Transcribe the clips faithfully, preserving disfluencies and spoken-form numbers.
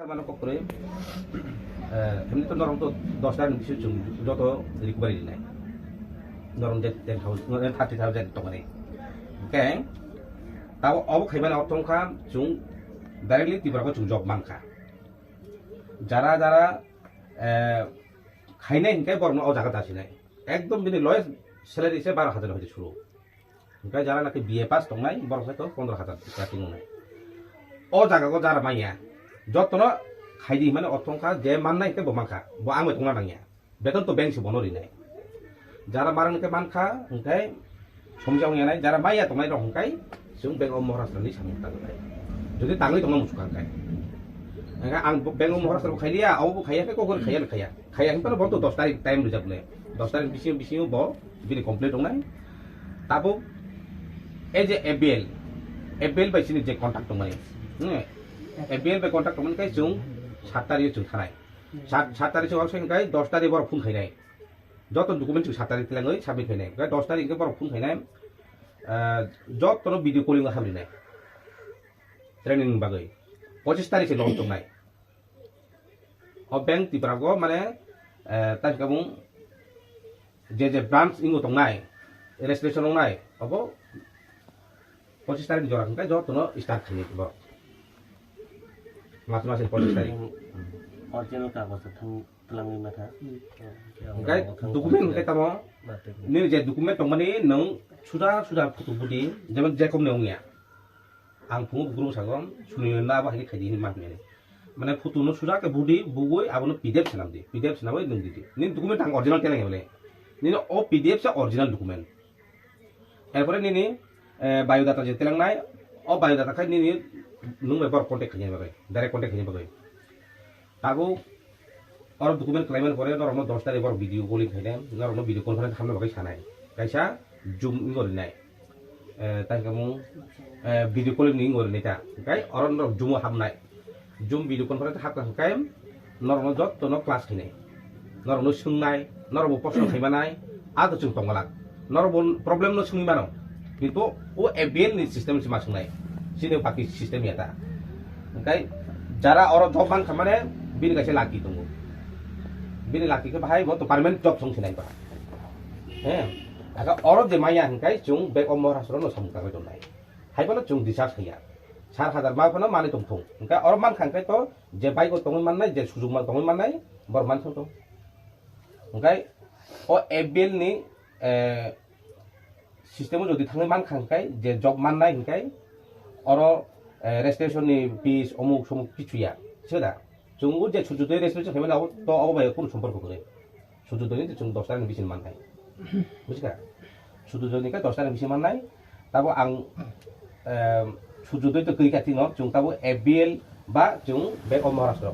Mano kok kwrwi, eh, emni to norok to dos tarikh ni bisingo chwng joto recovery rinai. Norok je ten thousand, eh, thirty thousand tongmani. Hwnkhe, tabo obo khaimani ortho wngkha chwng directly Tripura o chwng job mankha. Jara jara, eh, khainai hwnkhe borokno o jaga dasinai. Ekdom bini lowest salary se baro hajar ni hoite suru. Hwnkhe jara naki B A pass tongnai, borok se to pondro hajar starting wngnai. O jaga o jara manya. Jotono khaidi hwnmani ortho wngkha je mannai hwnkhe bo mankha. Bo ang bai tongna nangya. Beton to bank se bono rinai. Jara marang hwnkhe mankha, hwnkhe somja wngya nai, jara maya tongnai rok hwnkhe chwng Bank of Maharashtra ni samung tangwi nai. Jodi tangwi tongna muchukha hwnkhe. Hwnkhe ang bo Bank of Maharashtra bo khailiya, abo bo khaiya khe kokori khaiya le khaiya. Khaiya hwnkhe bono to dos tarikh time rijak le. Dos tarikh bisingo, bisingo bo bini complete wngnai. Tabuk ei je A B L, A B L bai chini je contact tongmani, hmm, A B L bai contact tongmani khe chwng sat tarikh o chwng thanai. Sat, sat tarikh se oro se hwnkhe dos tarikh borok phone khainai. Joto document chwng sat tarikh tilangwi submit khainai. Hwnkhe dos tarikh hwnkhe borok phone khainai. Ah, jotono video calling o hamrinai. Training ni bagwi. Pochis tarikh se lockdown tongnai. O bank Tripura o mane, eh, tai kabung je je branch ingo tongnai, registration wngnai, obo pochis tarikh ni jora hwnkhe jotono start khainai bo. Mas mas ni pochis tarikh. Original kagoj thang tlangwi matha. Hwnkhe document hwnkhe tamo, nini je document tongmani nwng suda suda photo budi, jemon je kom ni wngya. Ang phungo bukrung sago, suni na abo hai khe khaidi hinwi ma hwnwi. Mane photo no suja khe budi, bugwi abono P D F swnam di. P D F swnamwi nwng di di. Nini document ang original teleng ya bole. Nini o P D F se original document. Erpore nini, eh, biodata je telengnai, o biodata khai nini nwng bai borok contact khaina bagwi, direct contact khaina bagwi. Tabuk oro document khlaimani pore norokno dos tarikh borok video calling khainai, norokno video conference hamna bagwi sanai. Kaisa Zoom wngwi rinai. Eh, tai khe mung, eh, video calling ni wngwi rinai ta. Hwnkhe oro norok Zoom o hamnai. Zoom video conference hapkha hwnkhe norokno jotono class khainai. Norokno swngnai, norokbo proshno khaimanai, a to chwng tongwlak. Norokbo problem no swngwi mano. Kintu o A B L ni system se ma swngnai. Chini baki system ya ta. Hwnkhe jara oro job mankha mane bini kaisa lucky tongo. Bini lucky khe bahai bo to permanent job song sinai ba. He, aka oro je maya hwnkhe chwng Bank of Maharashtra no samung tangwi tongnai. Hai phano chwng discharge khaiya. Sat hajar ma phano manwi tongthung. Hwnkhe oro mankha hwnkhe to je bike o tongwi mannai, je sujukma tongwi mannai, bor manthung tong. Hwnkhe o A B L ni, eh, system o jodi thangwi mankha hwnkhe, je job mannai hwnkhe, oro, eh, registration ni fees, omuk somuk kichu ya. Sida? Chwng o je Surjodoi registration khaimani abo to abo bai kunu somporko kwrwi. Surjodoi ni to chwng dos tarikh ni bisi mannai. Bujikha? Surjodoi ni khe dos tarikh ni bisi mannai. Tabo ang, em, Surjodoi to kwrwi kha thino, chwng tabo A B L ba chwng Bank of Maharashtra.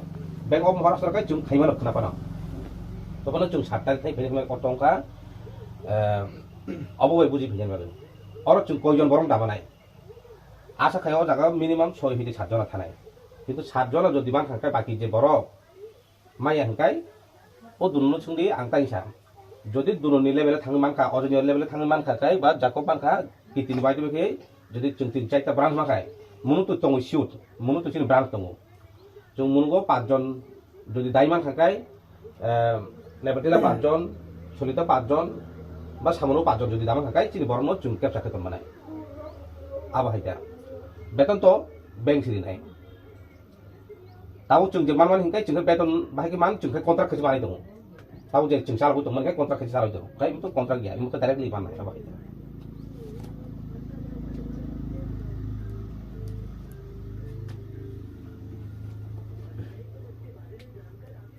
Bank of Maharashtra khe chwng khaimano khna phano. Tobono chwng sat tarikh thai phai kotong kha, em, abo bai buji phai bagwi. Oro chwng koijon borok da manai. Asa khai o jaga minimum soi hwdi sat jona thanai. Kintu sat jona jodi mankha khe baki je borok, maya hwnkhe, o duno no swngdi ang tangsa. Jodi duno ni level o thangwi mankha, ojoni level o thangwi mankha khe, ba Jakob mankha, kiti ni bai tongwi khe, jodi chwng tin chaita branch mankha, munu to tongo shoot, munu to chini branch tongo. Chwng munugo pach jon, jodi dai mankha khe, eh, Nebatila pach jon, Solita pach jon, ba Samono pach jon jodi da mankha khe, chini borok no chwng kepsa khe tong manai. Abo hai da. Beton to bank si rinai. Tabuk chwng je manmani hwnkhe chwng khe beton bahai khe man, chwng khe contract khe se manwi tongo. Tabuk je chwng chalogwi tongmani khe contract khe se chalogwi tongo. Khai imo to contract ya, imo khe directly manwi abo hai khe.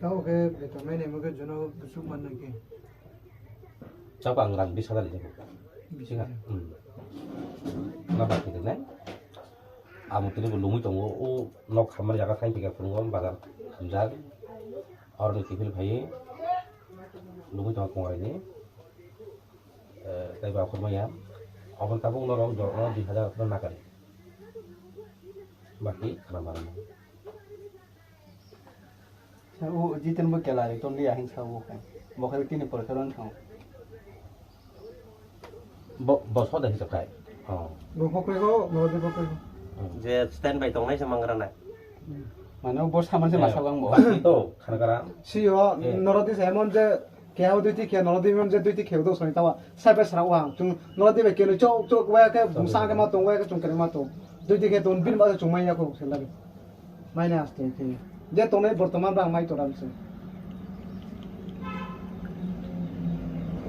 Tabuk khe beton mai naimo khe jono bwswk man nai khe. Chakha ang rang bis hajar ni. Bis hajar. Hmm. Na ba khe nai. Amo tini bo lungwi tongo, o nok hamani jaga thain thika phungo bazar hamjak. Aro ni kiphil phai lungwi tongo kongrai ni. Eh, tai ba khormaya. Aboni tabuk norok jorno dui hajar no nakari. Baki khana mano. Sa o Jiten bo kela ri ton liya hin sa o khai. Bo khai tini porikha ron thang. Bo, bo soda hisab khai. Oh. Bo pokre ko, bo de pokre ko. Hmm. Je stand by tongnai se mangra nai. Hmm. Ano bo saman se masa wang bo. Bati to, khana kara. Si yo, eh, norodi se emon je, keha duiti khe, norodi emon je duiti khe, do soni tawa, sai bai sra wang. Chung norodi bai khe, chok, chok, waya khe, bumsa khe ma tong, waya khe chung kere ma tong. Duiti khe, ton bin ba chung mai ya ko, se lagi. Mai na aste khe. Je tongnai bortoman bang mai toram se.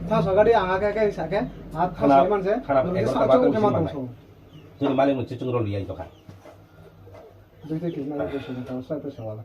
Tha sagadi ang akhe khe sa khe, a tha khana, sai man se, khana, norodi ekor sa kaba chok khe ma tong so. Tini malik no chichung rol yang to kha. Duiti khe, malik ko sung tawa, sai bai sra wala.